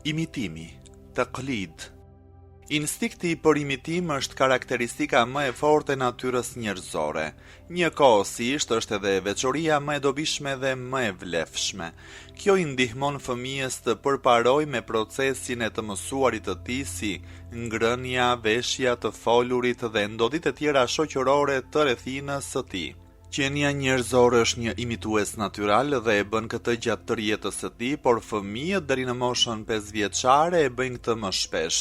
Imitimi, taqlid. Instinkti për imitim është karakteristika më e fortë e natyrës njerëzore. Njëkohësisht është edhe veçoria më e dobishme dhe më e vlefshme. Kjo i ndihmon fëmijës të përparojë me procesin e të mësuarit të tij si ngrënia, veshja, të folurit dhe ndodhitë e tjera shoqërore të rrethinës së tij. Qenia njerëzore është një imitues natyral dhe e bën këtë gjatë tërë jetës së tij, por fëmijët deri në moshën pesëvjeçare e bëjnë këtë më shpesh.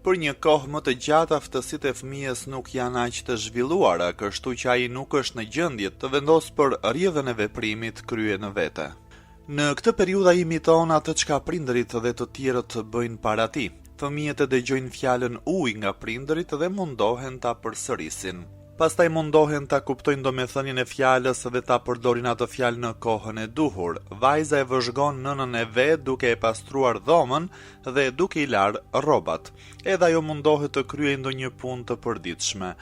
Për një kohë më të gjatë aftësitë e fëmijës nuk janë aq të zhvilluara, kështu që ai nuk është në gjendje të vendosë për rrjedhën e veprimit krye në vete. Në këtë periudhë ai imiton atë çka prindërit dhe të tjerët bëjnë para tij. Fëmijët e dëgjojnë fjalën ujë nga prindërit dhe mundohen ta përsërisin. Pastaj mundohen ta kuptojnë domethënien e fjalës dhe ta përdorin atë fjalë në kohën e duhur. Vajza e vëzhgon nënën e vet duke e pastruar dhomën dhe duke i larë rrobat. Edhe ajo mundohet të kryejë ndonjë punë të përditshme.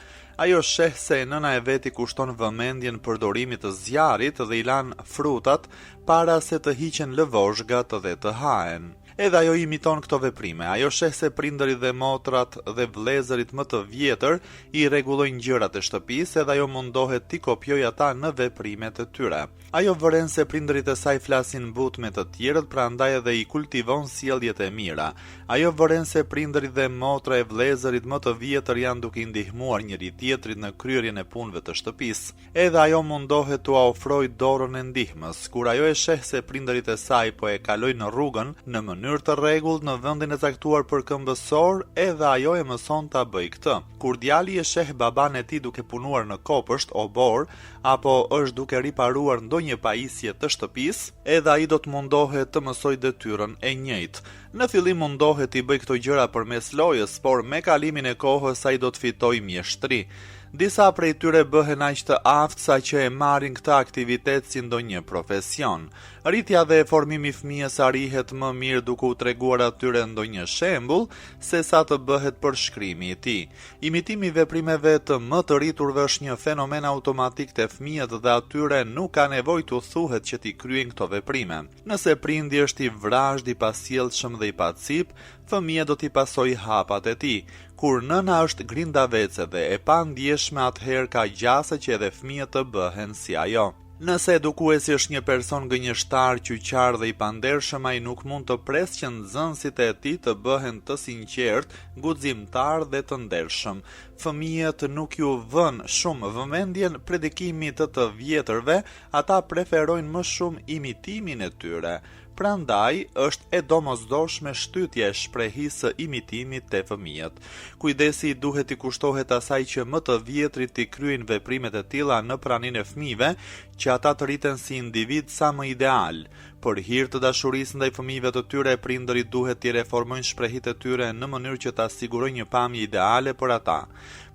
Ajo sheh se nëna e vet i kushton vëmendjen përdorimit të zjarrit dhe i lan frutat para se të hiqen lëvozhgat dhe të hahen. Edhe ajo imiton këto veprime. Ajo sheh se prindërit dhe motrat dhe vëllezërit më të vjetër i rregullojnë gjërat e shtëpisë, edhe ajo mundohet t'i kopjojë ata në veprimet e tyre. Ajo vëren se prindërit e saj flasin butë me të tjerët, prandaj edhe i kultivon sjelljet e mira. Ajo vëren se prindërit dhe motra e vëllezërit më të vjetër janë duke i ndihmuar njëri-tjetrit në kryerjen e punëve të shtëpisë. Edhe ajo mundohet t'ua ofrojë dorën e ndihmës. Kur ajo e sheh se prindërit e saj po e kalojnë rrugën në mënyrë të rregullt në vendin e caktuar për këmbësorë, edhe ajo e mëson ta bëjë këtë. Kur djali e sheh babanë e tij duke punuar në kopësht, oborr, apo është duke riparuar ndonjë pajisje të shtëpisë, edhe ai do të mundohet të mësojë detyrën e njëjtë. Në fillim mundohet t'i bëjë këto gjëra përmes lojës, por me kalimin e kohës ai do të fitojë mjeshtri. Disa prej tyre bëhen aq të aftë sa që e marrin këtë aktivitet si ndonjë profesion. Rritja dhe formimi i fëmijës arrihet më mirë duke u treguar atyre ndonjë shembull, se sa të bëhet përshkrimi i tij. Imitimi i veprimeve të më të rriturve është një fenomen automatik te fëmijët dhe atyre nuk ka nevojë t'u thuhet që t'i kryejnë këto veprime. Nëse prindi është i vrazhdë, i pasjellshëm dhe i pacipë, fëmija do t'i pasojë hapat e tij. Kur nëna është grindavece dhe e pandjeshme atëherë ka gjasa që edhe fëmijët të bëhen si ajo. Nëse edukuesi është një person gënjeshtar, qyqar dhe i pandershëm, ai nuk mund të presë që nxënësit e tij të bëhen të sinqertë, guximtarë dhe të ndershëm. Fëmijët nuk iu vënë shumë vëmendjen predikimit të të vjetërve, Ata preferojnë më shumë imitimin e tyre. Prandaj, është e domosdoshme shtytja e shprehisë së imitimit te fëmijët. Kujdesi duhet t'i kushtohet asaj që më të vjetrit t'i kryejnë veprimet e tilla në praninë e fëmijëve, që ata të rriten si individë sa më idealë. Për hir të dashurisë ndaj fëmijëve të tyre, prindërit duhet t'i reformojnë shprehitë e tyre në mënyrë që ta sigurojnë një pamje ideale për ata.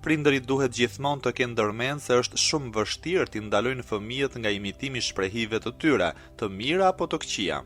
Prindërit duhet gjithmonë të kenë ndërmend se është shumë vështirë t'i ndalojnë fëmijët nga imitimi i shprehive të tyre, të mira apo të këqija.